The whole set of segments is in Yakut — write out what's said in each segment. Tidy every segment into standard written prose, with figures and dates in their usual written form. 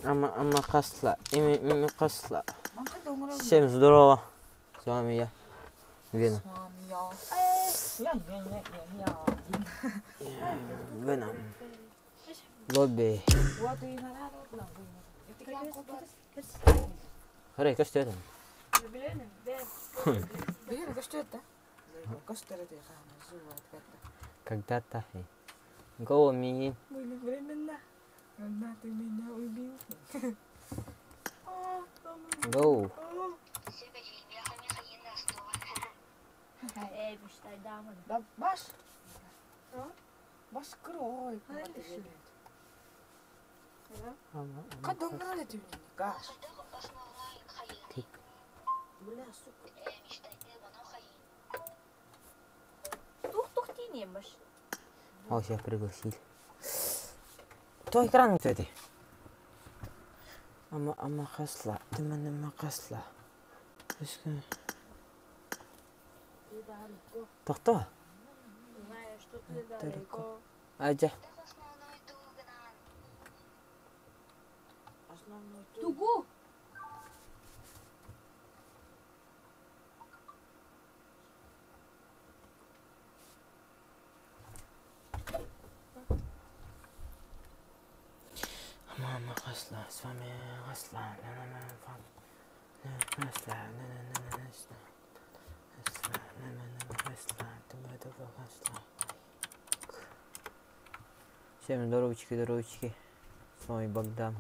Ама ама хасла, ими ими хасла. Всем здорово. С вами я, Вена. Вена. Лобби. Харай, көстүөтүн. Когда-то. Го мини. Временно ты меня убил. Go. Баш. Баш крой. О, сейчас пригласили. Кто экран вот Ама ама хасла, ты меня хасла. Тохто? Далеко. Ажа. Тугу. Мама хасла, с вами хасла, на Всем здоровчики, здоровчики. С вами Богдан.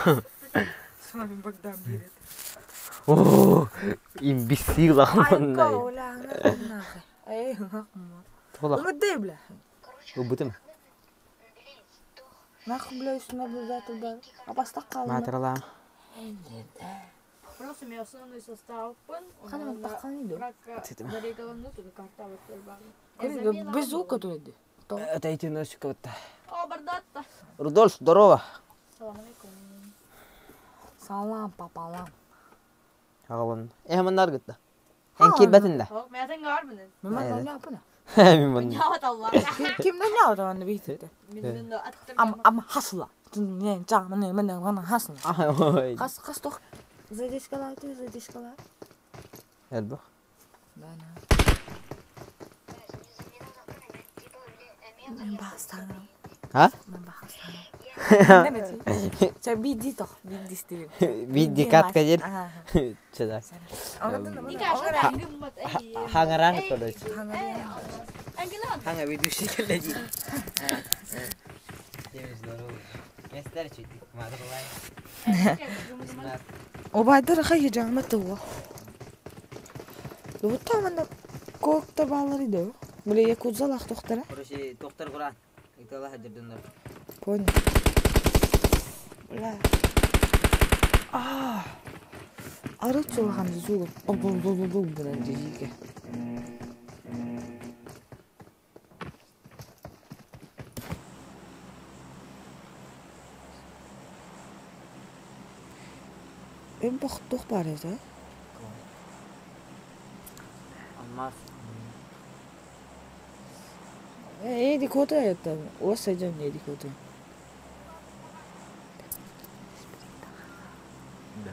С вами Богдан Берет. О, имбесила. Убытым. Нахуй, бля, наблюдатель, да. Апастак Матрала. Просто ми основной состав пын. Без звука тут. Отойти носик вот. О, бардатта. Рудольф, здорово. Салам алейкум. Салам пополам. Ағалан. Э, мандар гытта. Эн кирбетин да. Мен гарбын. Мен не апына. Мен ман. Кимден не алды битти. Ам ам хасла. Не, жа, мен мен мен хасла. Хас хас тох. Задишкала, ты задишкала. Элбах. Да, Мен бастанам. А? Мен бастанам. Ча биди тох, биди стил. Биди катка жер. Чада. Хангаран короче. Ханга ведущий коллеги. Всем здорово. Я старчик, وبعدين خي جامعته لو تعمل كوك تبع الريدو بلي يكون زلخ تخترع Короче, доктор Куран. Итала хаджирдындар. Понял. Бля. А. Арыт чулахан зугу. Бул бул бул бул гынан дижиге. Эн бох тух бар эсэ? Алмаз. Эди кота это. Оса жон эди кота. Да.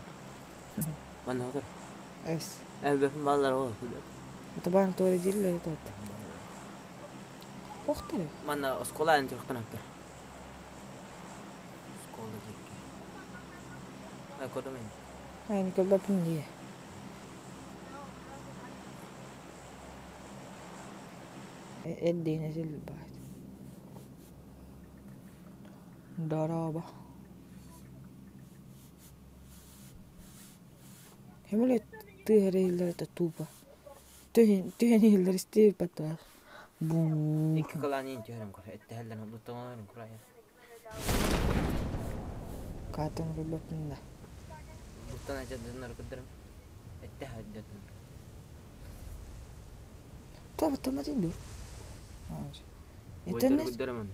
Манна отыр. Эс. Элбэхин баллар ол. Табан тори дилле тот. Охтары. Манна оскола эн турхтан аптар. Оскола дикки. Ай көрдүм Ай, Николай Пинди. Эддин эсил баат. Дороба. Хемуле тыһэриллэрэ тупо. Түһэн түһэн истииппаттар. Бу. Икки кылаанин түһэрим көр. Эттehellен буттамарым курая. Катын кылбаппын да. Буттан ажадыннар кыдырым. Эттehajjатын. Таба тамадин ду. Интернет Кыдырым.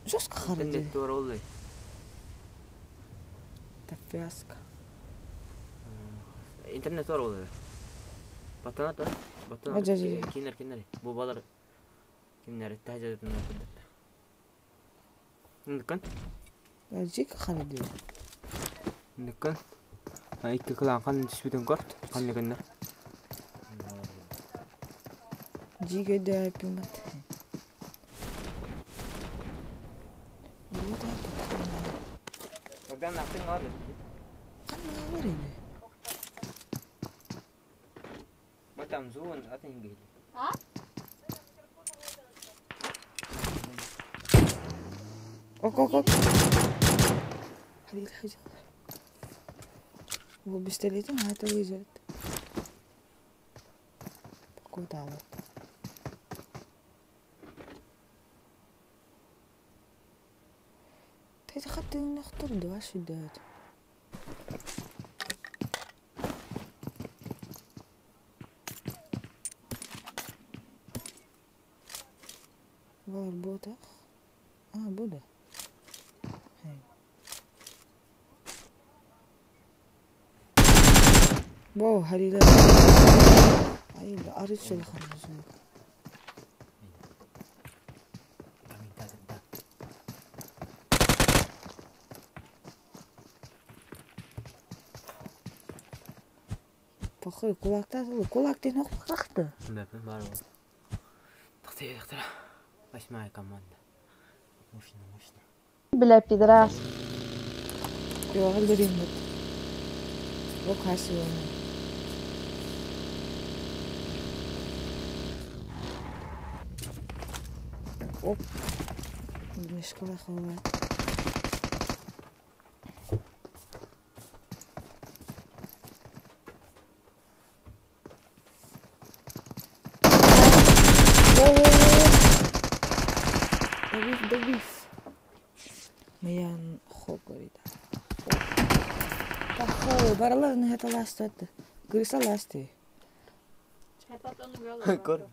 жестко харады. Интернет туар олды. Тафиаска. Интернет туар олды. Баттана туар. Баттана. Ажа, ажа. Кинер кинер. Бу балар кинер эттehajjатын кыдыр. Ныкын. Жик хана дии. Ныкын. Икки кылаан хан түспүтүн көр. Ханныгынна. Жик өйдөппүммэт. Богдан атын алды. Ханна бар эми. Батам зуун атын гейли. А? Ок ок ок. Hadi hadi. Bu пистолетин хата вызовет. Куда вот? Ты хаты нахтур два сюда. Var bu А, bu da. Wow, halila. Ay, arı çılgın. Похуй, кулакта, кулак ты ног кахты. Да, бар. Тахты, тахты. Восьмая команда. Мощно, мощно. Бля, пидорас. Yok, öldüreyim Yok, красиво. Оп. Мешкала хова. Добив, добив. Миян хокорида. Пахо, баралар это ласт это. Крыса ласты. Көр.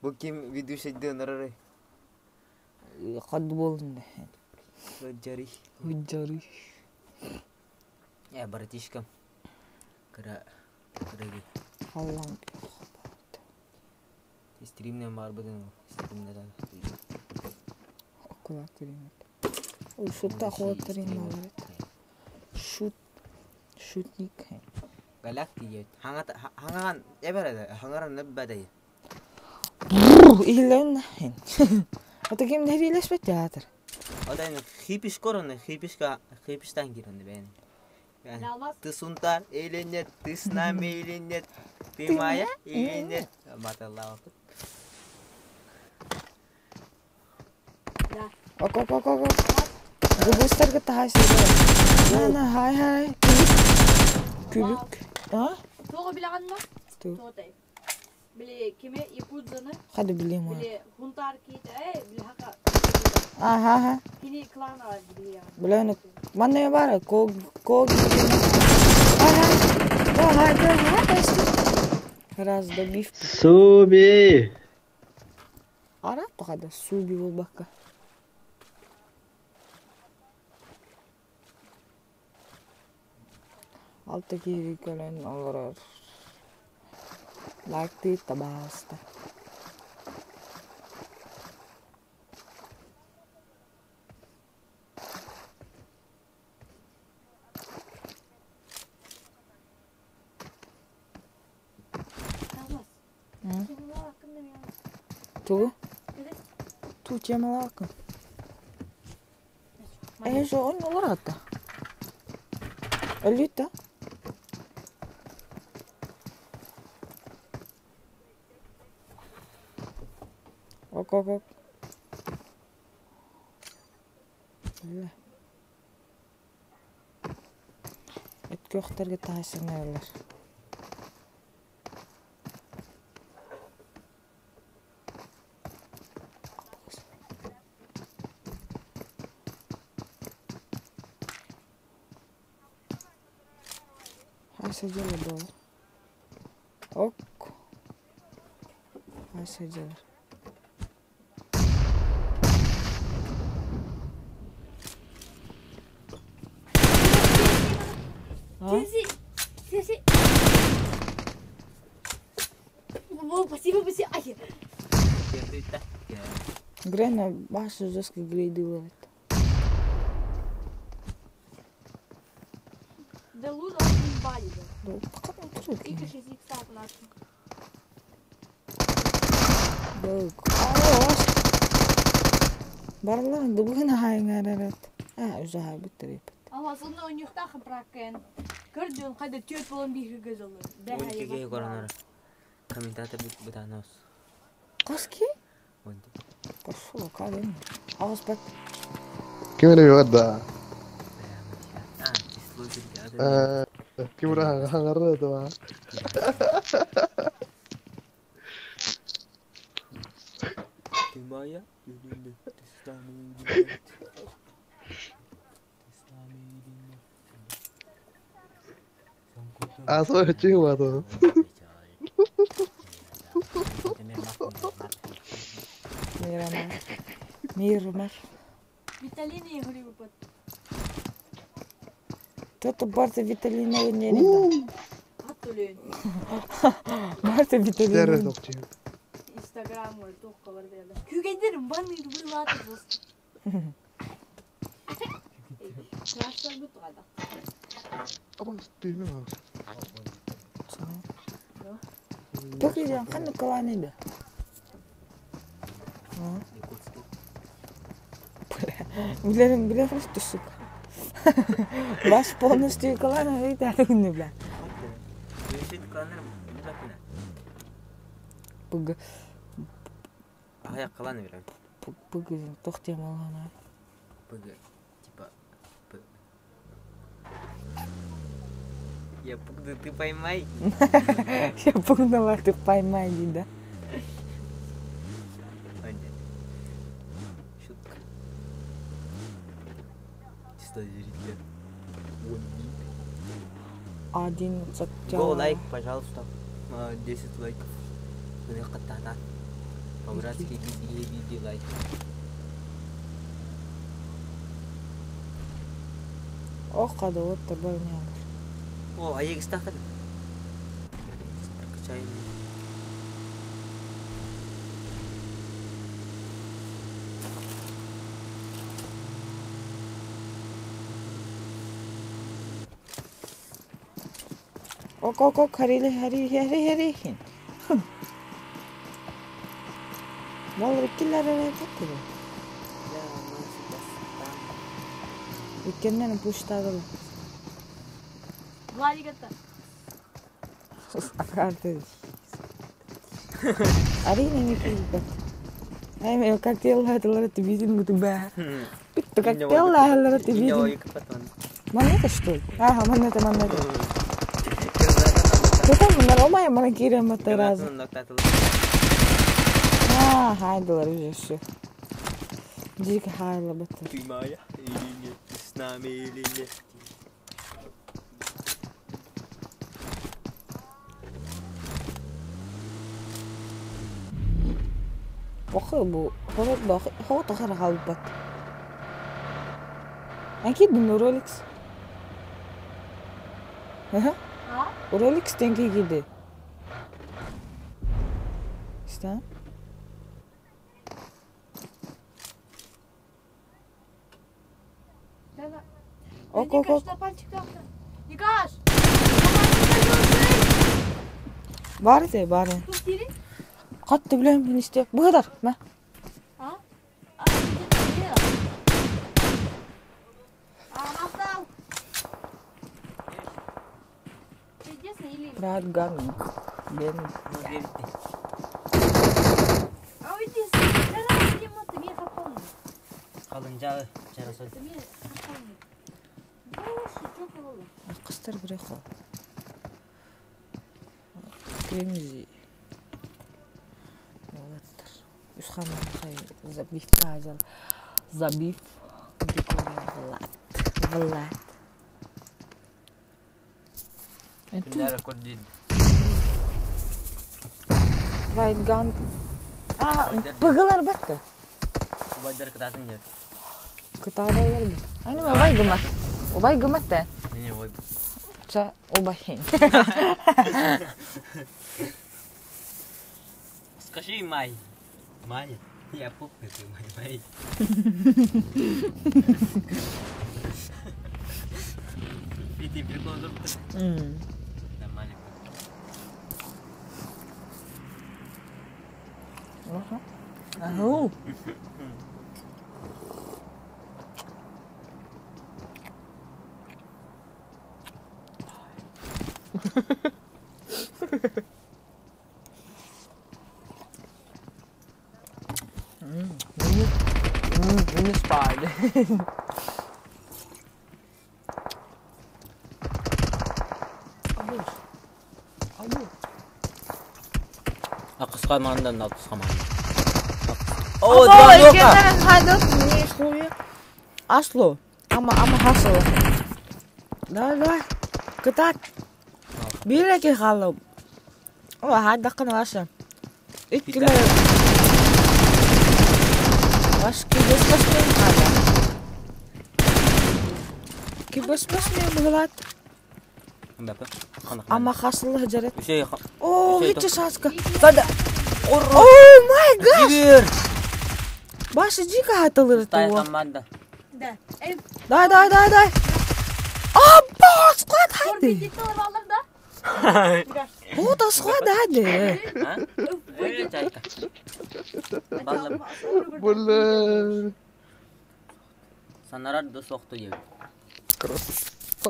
Бу ким ведущий доноры? Хад болын. Жари. Жари. Я братишка. Кыра кыраги. Аллаң. Стримнен бар быдын. Стримнен. Кулак терин. Шутта холод терин бар. Шут шутник. Галактия. Хаңа хаңаган эбере хаңаран неббеде. Илен. Ата ким нерилешпет театр. Одан хипиш корон хипишка хипиштан киренди бен. Ты сунтар или нет, ты с нами или нет, ты моя или нет. Маталла. Да. Ок ок ок ок. Губустар гытахайсы. На на хай хай. Күлүк. А? Тоғы білаған ма? Ту. Тоғытай. Біле кеме Якудзаны, Хады билем. біле Хунтар кейт, әй, біле хака. Аха аха. Кини клан ар біле. Билен манна бар ко ко. Ага. Ага, да, Раз добив. Суби! Ара тухада суби болбакка. Алта кири көлөн олорор. Лайкты табаста. Тугу? Ту темалакын. Э, жо, он олар ата. Элита. Ок, ок, ок. Өткөхтерге тайсыңайлар. Айса дело было. Ок. Айса дело. Тези, тези. О, спасибо, спасибо. Ай. Грена башы жестко грейды ловит. Барыллаан дыбыгын аһайыңарарат. А, үзаһайбыт төрөппүт. Аласыны ойнуктах бракен. Көрдүн кайда төт болон бихи көзөлөр. 12 коронар. Комментатор бутанос. Каски? Пошел, кадым. Агыс бат. Ким эле бир да. Ким ура хаңарды да. Ты моя или нет? Ты с нами или нет? Ты с нами или нет? Асо чума. Мирамар. Мирамар. Виталина Грибопот. Тото барта Виталина не да. Атулен. Барта Виталина. Инстаграм тоққа бар деді. Күгендер банный вылаты болсын. Красар бүт қада. Покажи, қандай клан еді? Билерин биле просто, сука. Бас полностью клана видите, бля. Пг. Аяқ кланы берем. Пг тоқтемалғана. Пг. Типа П. Я пугну, ты поймай. Я пугнула, ты поймай, да. Шутка. Чисто зрителя. 11. Го лайк, пожалуйста. 10 лайков. По-братски види лайк. Ох, қады вот табай не. О, а я стахар. Прокачаем. Ок, ок, ок, хари, хари, хари, хари. Вал рекиллер баттı. Иккеннен пуштадыл. Владик это. Акарты. Арина не пизбат. Ай, как телла ты виден гутуба. Питто как телла ты виден. Манета что ли? Ага, манета, манета. Кто там на Рома я манакира матераза. А, хайдалар уже все. Дико хайла бата. Ты моя или нет? Ты с нами или нет? Бохо бу хорот бох хо тохар халбат. أكيد إنه رولكس. ها؟ رولكس تنكي كده. استنى. Ок, ок, ок. Никаш! Бары бары. Қатты білемін мен істе. Бұғыдар, мә. Брат Ганг. Бен. Қалынжағы жарасады. Қыстар бір қол. Кремзи. Олаттар. Үсхаман хай забив кажал. Забив. Влад. Влад. Күндері көрдейді. White gun. А, пыгылар батты. Убайдар кытатын дер. Кытаралар бит. Аны убай гымат. Убай гымат та. Не, ой. Ча убай. Скажи май. Майя. Я пупка ты май май. Ити прикол. Аху. Минус паали. Ахыс командан алтыс команда. О, два нока! Асло. Ама ама хасылы. Давай, давай. Кытаат. Биир хаалла. О, хаардаххын Ваша. Иккиле. Ваш кибес басмын хаала. Кибес басмын быһылаат. Ама хасылы жарет. О, хитче шаска. Сада. Oh my gosh! Баша дико хатылыр Шестая команда. Да. Дай, дай, дай, дай. Абба, склад хайды. Вот склад хайды. Бля. Санарар до сохту ел.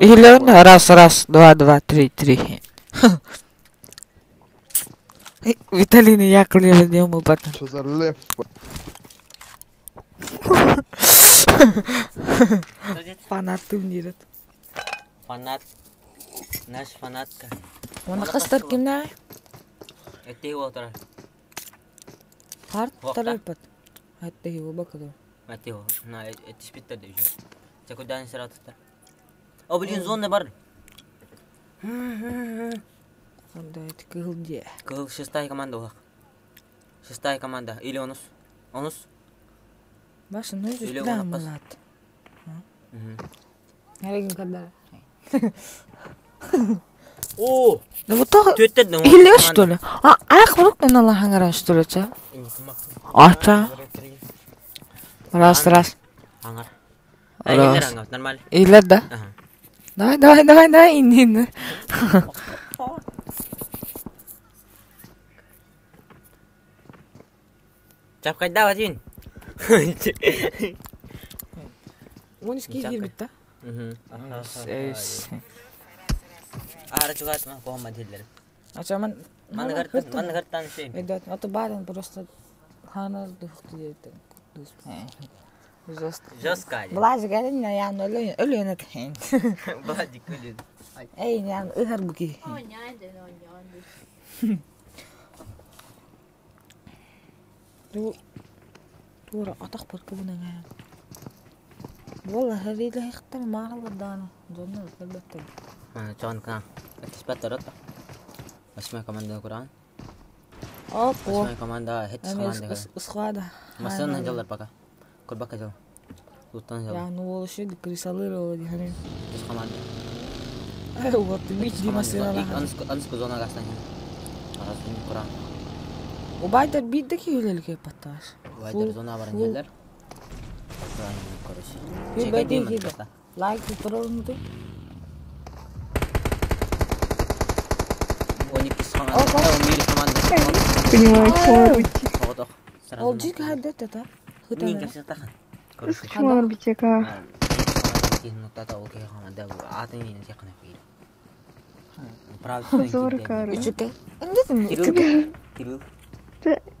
Или раз, раз, два, два, три, три. Виталина Яковлева не умыл потом. Что за лев? Фанат турнира. Фанат. Наш фанатка. Он кастар кимна? Это его тара. Харт тарапат. Это его бакадо. Это его. На, это спиттер да еще. Це куда не сразу О, блин, зона бар. Да, это кылде. Кыл шестая команда улах. Шестая команда. Или онус. Онус. Баша, ну Или да, он опас. млад. Угу. О! Да вот то Төттер да. Или что ли? А, ах, вдруг на лахангара что ли, ча? Ата. Раз, раз. Аңар. Раз. Аңар, нормально. Или да? Ага. Давай, давай, давай, давай, инди. Чап кайда один. Он из Чапкай. кигир бит, Угу. да? Ара чугат ма кохма диллер. Ача ман Маны гартан шей. Ребят, а то барин просто хана духты деді. Жестко. Жестко. Блажик, әлі ян өлі өлі тхен. Бладик өлі. Эй, ян ыхар буки. Тура атақ бар кыбына гаян. والله هذه لا يختار ما غلط دانا جنة البتة Маны чон кна. Эксперт рот. Восьмая команда Куран. Оп, Восьмая команда, хит команда. Схвада. Масын жалдар пока. Курбака жал. Туттан жал. Я ну ол еще крисалыр дихани. Хит команда. Ай, вот бич димасына. Анску зона гастан. Арасын Куран. Убайдар биддеки юлелге патташ. Вайдер зона баран жалдар. Куран, короче. Беди Лайк турорнуты. Он команда, он мир команда. Понимаю, Ол жик хаддет это. Нин кепсе тахан. Короче. Чумар битека. Зор кары. Үчүкэ. Эндетин Кирилл.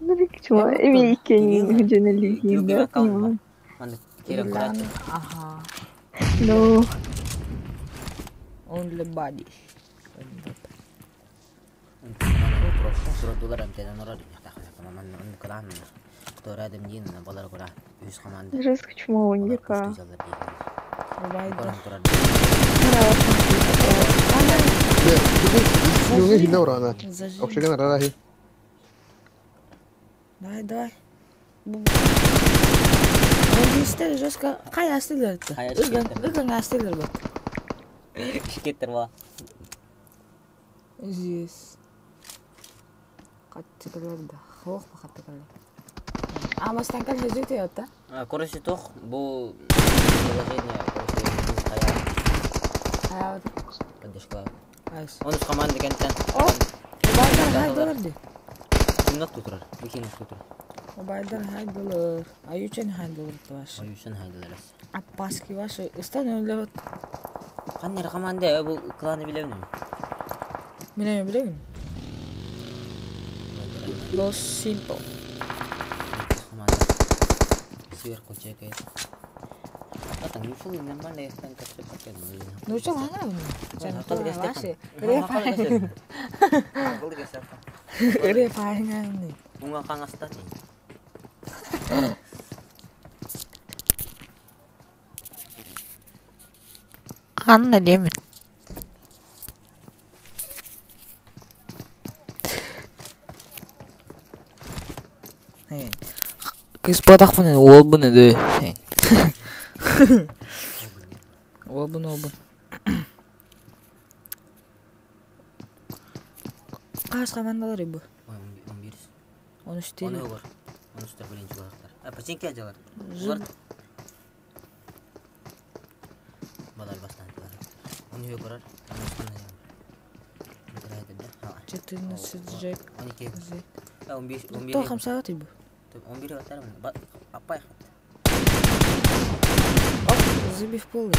Навик чума. Эми икени хуженели Кирилл аккаунт. Кирилл Ага. No. Only body. Жестко чума оньяка. Юнги хинда урана. Общага нарарахи. Давай, давай. Истер жестко. Кай астылар? Ыган астылар бат. Шкеттер ва. Здесь. Каттыкалар да. Хох бакаттыкалар. А мастан кал хезите ята? Короче, тох бу приложение, короче, Хая. Поддержка. Айс. Он с команды кентен. О! Бай, доллар ди. Ким нот тутурар? Бу ким нот тутурар? Убайдар хайдылар. Аючен хайдылар ваши. Аючен хайдылар. Аппаски ваши. Ыстан өлөт. Ханна команда бу кланы билебин. Мен билебин. Los Simple. Команда. Сверху чекает. Атан юфул нормально ястан качы пакет. Ну что, ладно. Ре Bunga kangastani. Анна Лемин. Кыз бодахпын ол бұны ды. Ол бұны, ол бұны. Қас командалар бу? 11. 13 değil. Onu var. 13 birinci olaraklar. Ha, paçinki acılar. Var. Balar bastan. Onu yok orar. 14 Jack. 12. 11 11. Тоқ хамсаат бу. 11 atarım. Апай. Оп, забив пол.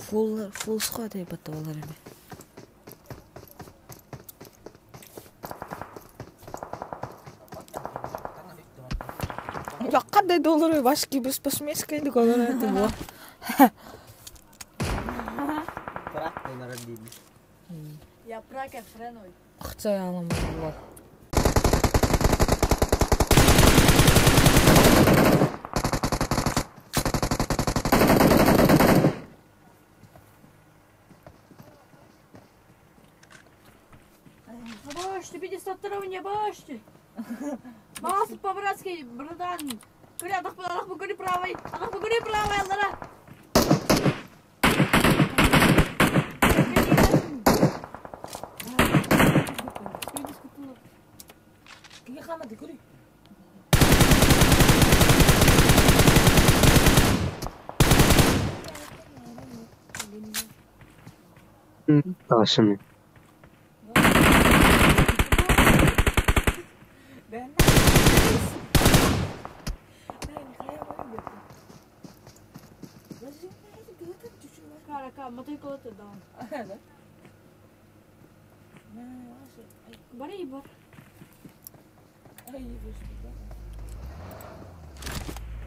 Фул фул сход ай баталар эми. Кандай доллар башки без посмеска или колор это было. Я прака френой. Акча алам бар. Башты, 52 не башты. Мас по-братски, братан. Күрі, адақ бұгүри правый. Адақ бұгүри правый, аллара. Ташами. Карака, мотоциклы даун. Бari бар. Ay,